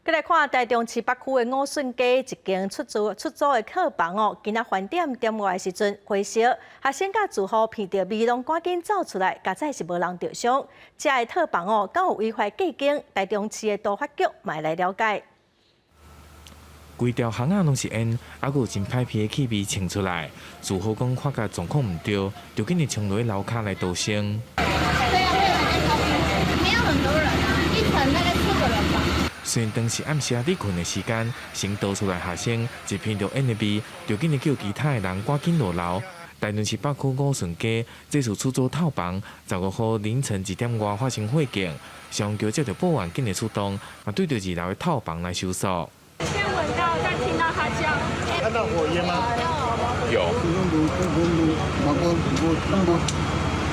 閣來看台中市北區的五順街一間出租的套房哦，今仔翻點點外的時陣火燒，學生佮住戶鼻著味攏趕緊走出來，佳哉是無人著傷。這个套房哦，敢有違法加建？台中市的都發局嘛來了解。規條巷仔攏是煙，猶閣有真歹鼻的氣味衝出來。住戶講發覺狀況毋對，就緊急衝落去樓跤來逃生。對啊，沒有很多人啊，一層大概四個人吧。雖然當時暗時仔佇睏的時間，先逃出來學生一鼻著煙的味，就緊急叫其他的人趕緊落樓。台中市北區五順街這處出租套房，15號凌晨1點外發生火警，消防局接著報案，緊急出動，嘛對著二樓的套房來搜索。先聞到，再聽到他叫。看到火焰嗎？有。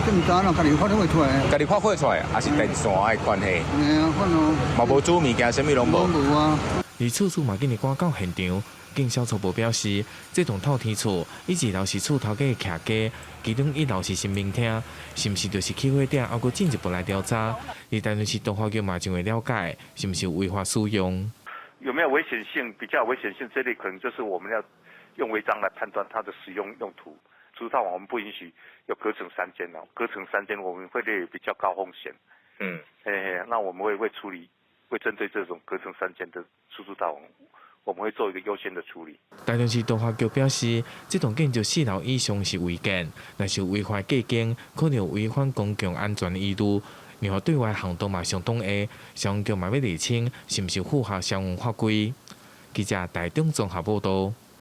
這毋知影，家己發火出來。家己發火出來，還是電線的關係？嘿啊，反正。嘛無煮物件，啥物攏無。無啊。而厝主嘛緊急趕到現場，警消初步表示，這棟透天厝伊二樓是厝頭家的徛家，其中一樓是神明廳，是毋是就是起火點？猶閣進一步來調查。而台中市都發局嘛將會了解，是毋是有違法使用。有沒有危險性？比較危險性這類，可能就是我們要用違章來判斷它的使用用途。出租套房我們不允許有隔成三間哦，隔成三間我們會列比較高風險。嘿嘿，那我們會處理，會針對這種隔成三間的出租套房，我們會做一個優先的處理。台中市都發局表示，這棟建築四樓以上是違建，若是違法加建，可能有違反公共安全疑慮。然後對外行動嘛相當大，消防局嘛欲釐清是毋是符合消防法規。記者台中綜合報道。